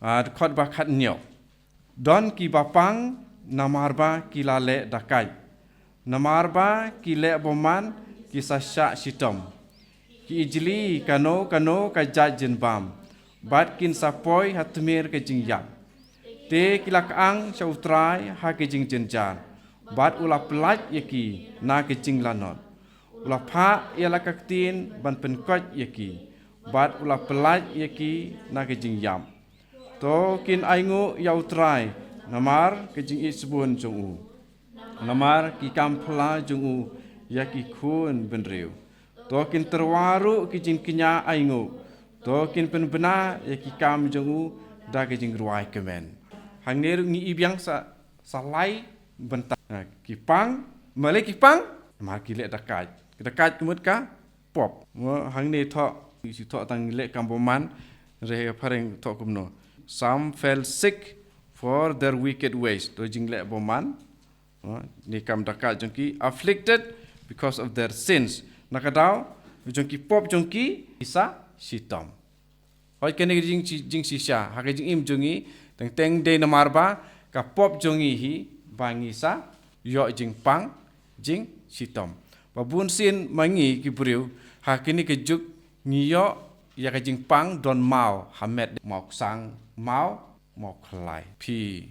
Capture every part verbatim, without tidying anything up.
Ah, dkhot ba khatnyo. Don ki ba pang, namar ba ki la leh dakaid. Namar ba ki leh bymman, ki sa shah shitom. Ki ijli kano kano ka jait jingbam. Bad kin sa poi ha tmier ka jingïap. Te ki la kyang sha U Trai ha ka jingjynjar. Bad u la pyllait ïa ki na ka jinglanot. U la phah ïa la ka ktien ban pynkoit ïa ki. Bad u la pyllait ïa ki na ka jingïap. To kin ainguh ïa U Trai, namar ka jingïeit sbun jong u. Namar ki kam phylla jong u ïa ki khun bynriew. To kin tyrwa ruh ki jingkñia ainguh. To kin pynbna ïa ki kam jong u da ka jingrwai kmen. Hangne ruh ngi i biang sa, sa lai bynta. Ki pang, balei ki pang? Namar ki leh dakaid. Ki dakaid ka mut ka pop. Mo, hangne thoh, ngi shu thoh tang leh kam bymman, hynrei ha phareng thoh kumno. Some fell sick for their wicked ways. To jingleh bymman. Mo, ne kam dakaid jong ki, afflicted because of their sins. Na ka daw jong ki pop jong ki, ki sa shitom. Hooid, kane ka jing, jingshisha ha ka jingim jong ngi, teng teng dei namar ba ka pop jong ngi hi ba ngi sa ïoh jingpang, jingshitom. Ba bun sien ma ngi ki briew ha kine ki juk ngi ïoh ïa ka jingpang don maw ha met, maw ksang, maw, maw khlai. Phi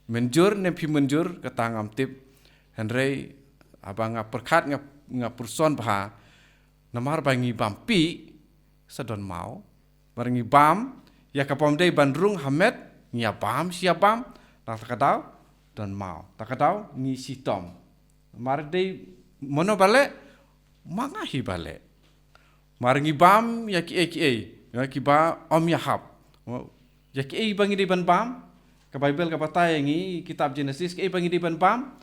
mynjur ne phi mynjur kata ngam tip. Hynrei haba nga pyrkhat nga, nga pyrshang bha namar ba ngi bam pih sa don maw. Namar ngi bam ïa ka bym dei ban rung ha met, ngi ïa bam shi ïa bam, na ta ka daw don maw. Ta ka daw ngi shitom. Namar dei mano ba leh, ma nga hi ba leh. Namar ngi bam ïa kiei kiei, ïa ki ba ym ïahap. Ïa kiei ba ngi dei ban bam, ka Baibl ka batai ïa ngi, kitab Genesis, kiei ba ngi dei ban bam.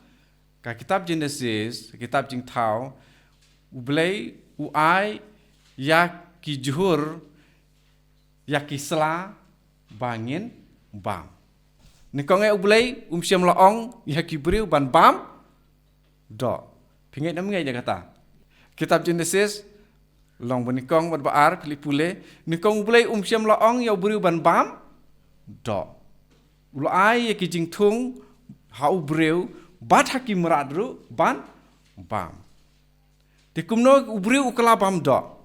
Ka kitab Genesis, kitab Jingthaw, U Blei u ai ïa ki jhur, ïa ki sla ba ngin bam. Nyngkong eh U Blei um shym la ong ïa ki briew ban bam doh. Phi ngeit ne ym ngeit ïa kata? Kitab Genesis, lynnong ba nyngkong bad ba ar, phi leit pule, nyngkong U Blei um shym la ong ïa u briew ban bam doh. U la ai ïa ki jingthung ha u briew bad ha ki mrad ruh ban bam. Te kumno u briew u kylla bam doh?